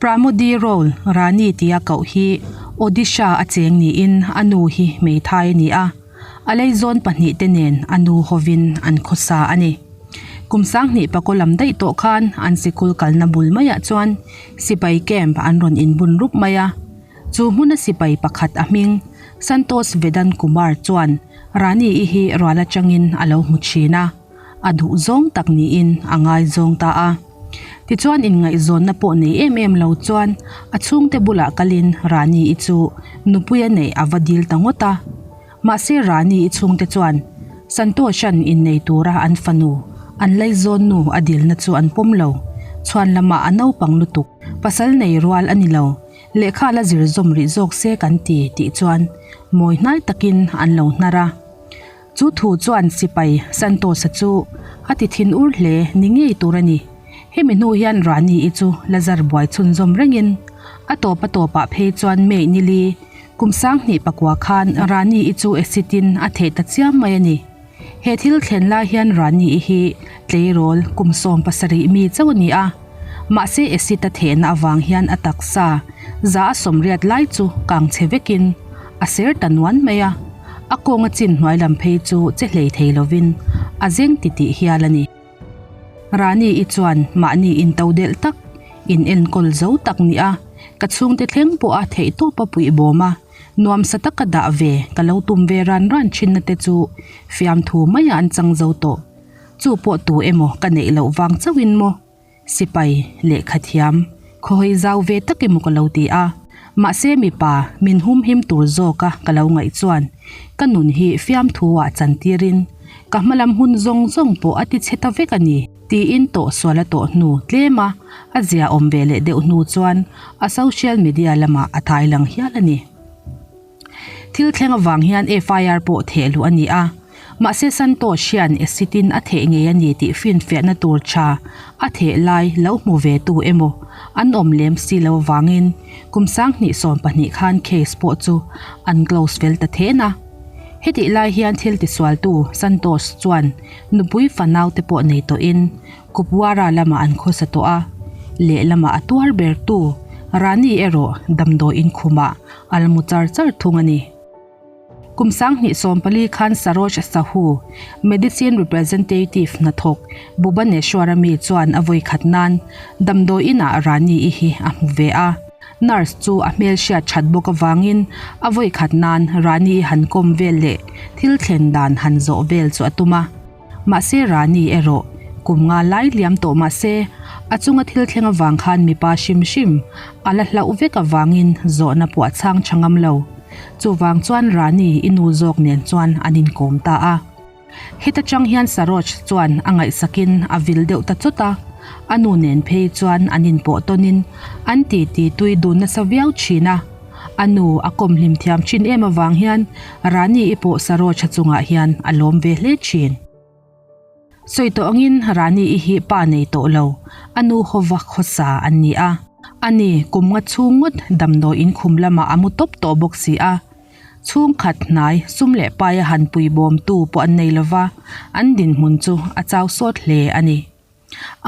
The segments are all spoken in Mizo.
Pramodi Roul Rani tia koh hi Odisha a cheng niin a nu hi hmeithai a ni a, a leizawn pahnihte nen a nu hovin an khawsa a ni. Kum sanghnih pakaw lam daih tawh khan an sikul kalna bul maiah chuan sipai camp an rawn inbun rup mai a. Chu hmuna sipai pakhat a hming Santosh Vedan Kumar chuan Rani-i hi rual atangin a lo hmu thin a. A duh zawng tak niin a ngaizawng ta a. Tichuan inngaihzawnna pawh nei em em lo chuan a chhungte bulah kalin Rani-i chu nupui a neih a va dil ta ngawt a. Mahse Rani-i chhungte chuan Santoshan innei tura an fanu, an laizawnnu a dilna chu an pawm lo. Chhuan lamah a naupang lutuk, pasal nei rual a ni lo, lehkha la zir zawm rih zawk se kan ti tih chuan mawi hnai takin an lo hnar a. Chu thu chuan sipai Santosa chu a ti thin ur hle ni ngei tur a ni. Hemi hnu hian Rani-i chu la zar buai chhunzawm rengin a tawp a tawpah phei chuan May nili kum sanghnih pakua khan Rani-i chu acid-in a theh ta chiam mai a ni. He thil thlen lai hian Rani-i hi tleirawl kum 70 mi chauh a ni a, mahse acid a thehna avang hian a taksa za a sawmriat lai chu kang chhe vekin a ser ta nuan mai a. A kawnga chin hnuai lam phei chu che hlei thei lovin a zeng titih hial a ni. Rani-i chuan mahni into delh tak, in enkawl zo tak ni a, ka chhungte thleng pawh a theih tawp a puih bawm a, nuamsa taka dah ve ka lo tum ve ran ran thinna te chu fiamthu maiah an chang zo tawh. Chu pawh tu emaw ka neih loh vang chauhin maw? Sipai, lehkha thiam, khawhawi zau ve tak emaw ka lo ti a, mahse mipa min humhim tur zawka ka lo ngaih chuan ka nun hi fiamthu ah chantirin ka hmalam hun zawng zawng pawh a ti chhe ta vek a ni tiin tawh sual a tawh hnu tlem a, a zia awm ve leh deuh hnu chuan a social media lamah a thai lang hial a ni. Thil thleng avang hian FIR pawh theh luh a ni a, mahse Santosh hian acid in a theh ngei a ni tih finfiahna tur tha a theh lai lo hmu ve tu emaw an awm lem si lo avangin kum 2012 khan case pawh chu an close fel ta then a. Hetih lai hian thil tisualtu Santosh chuan nupui fanau te pawh nei tawhin Kupwara lamah an khawsa tawh a, lehlamah a tuar bertu Rani erawh damdawi inkhumah a la mu char char thung a ni. Kum 2014 khan Saroj Sahu, Medicine Representative hnathawk Bhubaneswar-a mi chuan a vawi khat nan damdawi inah Rani-i hi a hmu ve a. Nurse chu a hmelhriat that bawk avangin a vawi khat nan Rani-i han kawm vel leh thil thlen dan han zawh vel chu a tum a. Mahse Rani erawh kum nga lai liam tawh mahse a chunga thil thleng avang khan mipa hrim hrim a la hlauh vek avangin zawhna pawh a chhang tha ngam lo. Chuvang chuan Rani i nu zawk nen chuan an inkawm ta a. Heta chang hian Saroj chuan a ngaihsakin a vil deuh ta chawt a, a nu nen phei chuan an inpawh tawnin an titi tui dun nasa viau thin a. A nu a kawm hlim thiam thin em avang hian Rani i pawh Sarocha chungah hian a lawm ve hle thin. Sawi tawh angin Rani i hi pa nei tawh lo, a nu hova khawsa an ni a. A ni, kum nga chhung ngawt damdawi in khum lamah a mu tawp tawh bawk si a. Chhungkhat hnai sum leh paia han pui bawmtu pawh an nei lova, an dinhmun chu a chau sawt hle a ni.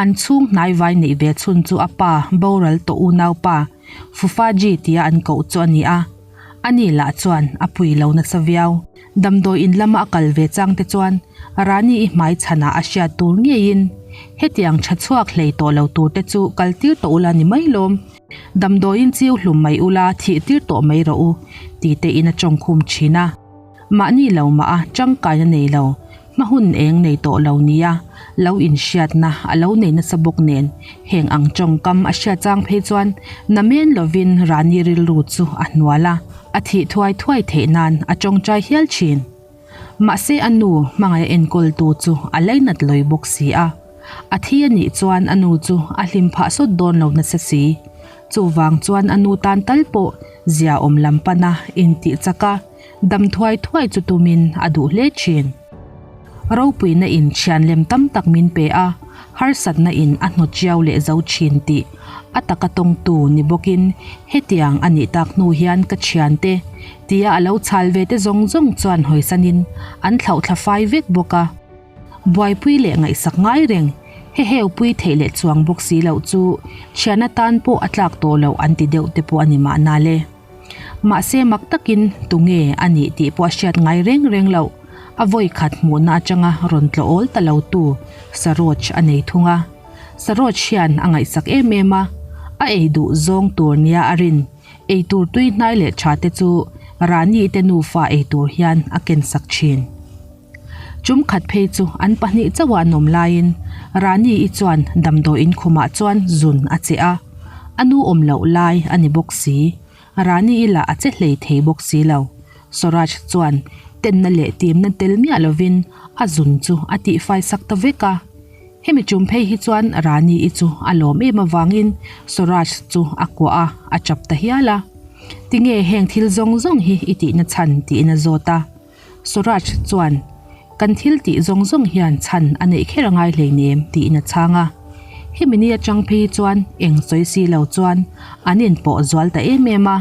An chhung hnaivai neih ve chhun chu a pa boral tawh unaupa Fufaji tia an koh chu a ni a. Ani lah chuan a pui lo nasa viau. Damdawi in lama a kal ve chang te chuan Rani i hmai chhanah a hriat tur ngeiin hetiang tha chhuak hlei tawh lo tur te chu kal tir tawh ula ni mai lawm. Damdawiin chiu hlum mai ula thih tir tawh mai rawh u ti te in a tawngkhum thin a. Mahni lo mah a tangkaina nei lo, hma hun eng nei tawh lo nia lo inhriatna a lo nei nasa bawk nen heng ang tawngkam a hriat chang phei chuan namen lovin Rani rilru chu a hnual a, a thih thuai thuai theih nan a tawngtai hial thin. Mahse a nu hmangaih a enkawltu chu a lainat lawi bawk si a, a thi a nih chuan a nu chu a hlim phah sawt dawn lo nasa si. Chuvang chuan a nu tan tal pawh zia awm lam pana intih chak a, Dam thuai thuai chu tumin a duh hle thin. Ropuina in thian lem tam tak min pe a, harsatna in a hnawt chiau leh zo thin tih a taka tawngtu ni bawkin hetiang a nih tak hnu hian ka thiante tia a lo chhal ve te zawng zawng chuan hawisanin an thlauhthla fai vek bawk a. Buaipui leh ngaihsak ngai reng. Heheu pui theih leh chuang bawk si loh chu thian atan pawh a tlak tawh loh an ti deuh te pawh a ni mahna le. Mahse mak takin tunge a nih tih pawh a hriat ngai reng reng loh. A vawi khat hmuhna atanga rawn tlawh awl ta lo tu Saroj a nei thung a. Saroj hian a ngaihsak em em a, a ei duh zawng tur nia a rin. Ei tur tui hnai leh tha te chu Rani te nufa ei tur hian a ken sak thin. Chum khat phei chu an pahnih chauh a an awm laiin Rani-i chuan damdawiin khumah chuan zun a che a, a nu awm loh lai a ni bawk si. Rani-i lah a che hlei thei bawk si lo. Swaraj chuan tenna leh timna tel miah lovin a zun chu a tihfai sak ta vek a. Hemi tum phei hi chuan Rani-i chu a lawm em avangin Swaraj chu a kuah a, a chap ta hial a. Tinge heng thil zawng zawng hi i tihna chhan tiin a zawt a. Swaraj chuan, Kan thil tih zawng zawng hian chhan a neih kher a ngai hleinem, tiin a chhang a. Hemi ni atang phei chuan eng sawi si lo chuan an inpawh zual ta em em a.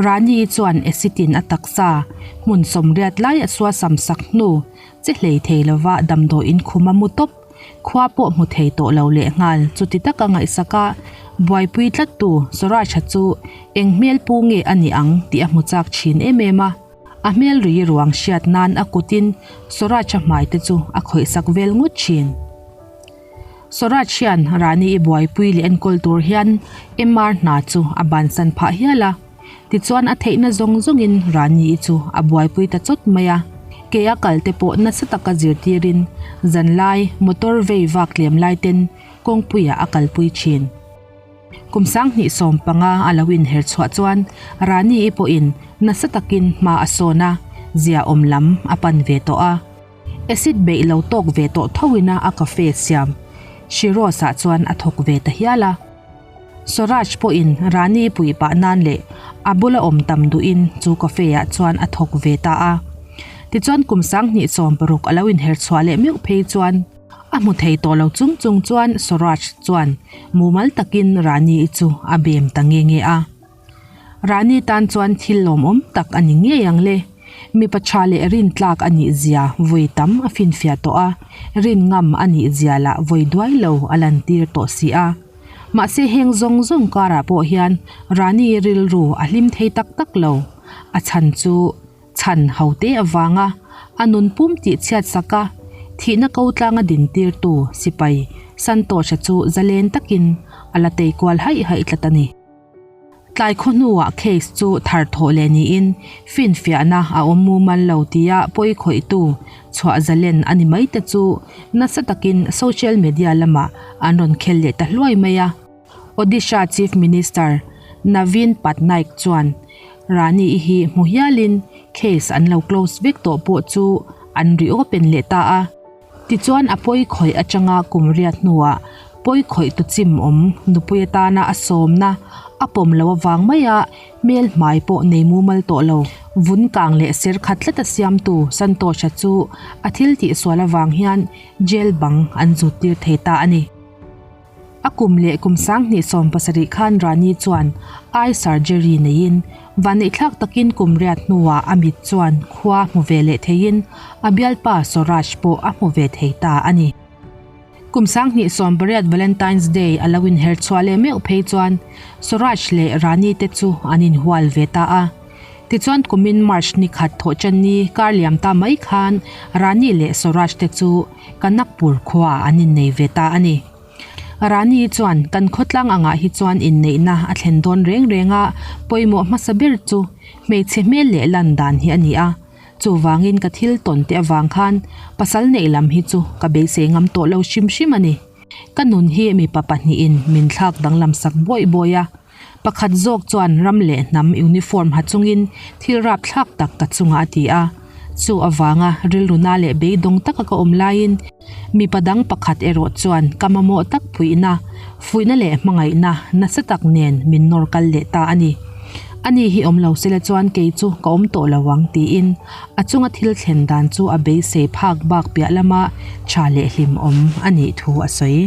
Rani chuan acid-in a taksa hmun sawmriat lai a suasam sak hnu che hlei thei lova damdawiin khum a mu tawp. Khua pawh hmu thei tawh lo leh nghal chuti taka ngaihsak a, buaipui tlattu Swaraj-a chu eng hmel pu nge a nih ang tih a hmu chak thin em em a. A hmel ri ruang hriat nan a kutin Swaraj-a hmai te chu a khawihsak vel ngawt thin. Swaraj hian Rani-i buaipui leh enkawl tur hian MR hna chu a bansan phah hial a. Tichuan a theihna zawng zawngin Rani-i chu a buaipui ta chawt mai a. Ke a kal te pawh nasa taka zirtirin zanlai motor vei vak tlem lai ten kawngpuiah a kalpui thin. Kum 2015 a lo inher chhuah chuan Rani-i pawhin nasa takin hma a sawn a, ziaawm lam a pan ve tawh a. Acid beih lo tawk ve tawh thoin a a cafe siam Shiroz-ah chuan a thawk ve ta hial a. Swaraj pawhin Rani pui pah nan leh a bula awm tam duhin chu cafe-ah chuan a thawk ve ta a. Tichuan kum 2016 a lo inher chhuah leh meuh phei chuan, A hmu thei tawh lo chung chung chuan Swaraj chuan mumal takin Rani-i chu a bem ta nge nge a. Rani tan chuan thil lawmawm tak a ni ngei ang le. Mipa tha leh rin tlak a nih zia vawi tam a finfiah tawh a, rin ngam a nih zia lah vawi duai lo a lantir tawh si a. Mahse heng zawng zawng karah pawh hian Rani-i rilru a hlim thei tak tak lo. A chhan chu. Chhan hote avanga a nun pum tih chhiat sak a, thihna ko tlanga dintirtu sipai Santosh-a chu zalen takin a la tei kual haih haih tlat a ni. Tlai khaw hnuah case chu thar thawh leh niin finfiahna a awm mumal lo tia pawi khawihtu chhuah zalen a ni mai te chu nasa takin social media lamah an rawn khel leh ta hluai mai a. Odisha Chief Minister Naveen Patnaik chuan Rani-i hi hmu hialin case an lo close vek tawh pawh chu an reopen leh ta a. Tichuan a pawi khawih atanga kum riat hnuah pawi khawih tu chim awm nupui atana a sawmna a pawm lo avang maia hmel hmai pawh nei mumal tawh lo. Vun kang leh ser khat tlata siamtu Santosh-a chu a thil tihsual avang hian jail bang an zuttir thei ta a ni. A kum leh kum 2017 khan Rani chuan eye surgery neiin vanneihthlak takin kum riat hnuah a mit chuan khua hmu ve leh theiin a bialpa Swaraj pawh a hmu ve thei ta a ni. Kum 2018 Valentine's Day a lo inher chhuah leh meuh phei chuan Swaraj leh Rani te chu an inhual ve ta a. Tichuan kumin March ni khat thawh channi kar liam ta mai khan Rani leh Swaraj te chu Kanakpur khuaah an innei ve ta a ni. Rani chuan kan khawtlang angah hi chuan inneihna a thlen dawn reng reng a, pawimawh hmasa ber chu hmeichhe hmel leh lan dan hi a ni a. Chuvangin ka thil tawn te avang khan pasal neih lam hi chu ka beisei ngam tawh lo hrim hrim a ni. Ka nun hi mipa pahnihin min thlak danglam sak bawih bawih a. Pakhat zawk chuan ram leh hnam uniform ha chungin thil rapthlak tak ka chungah a ti a. Chu avanga rilruna leh beidawng taka ka awm laiin mipa dang pakhat erawh chuan ka mamawh tak puihna, fuihna leh hmangaihna nasa tak nen min nawr kal leh ta a ni. Ani hi awm lo sela chuan kei chu ka awm tawh lo ang tiin a chunga thil thlen dan chu a beisei phak bak piah lama tha leh hlimawm a nih thu a sawi.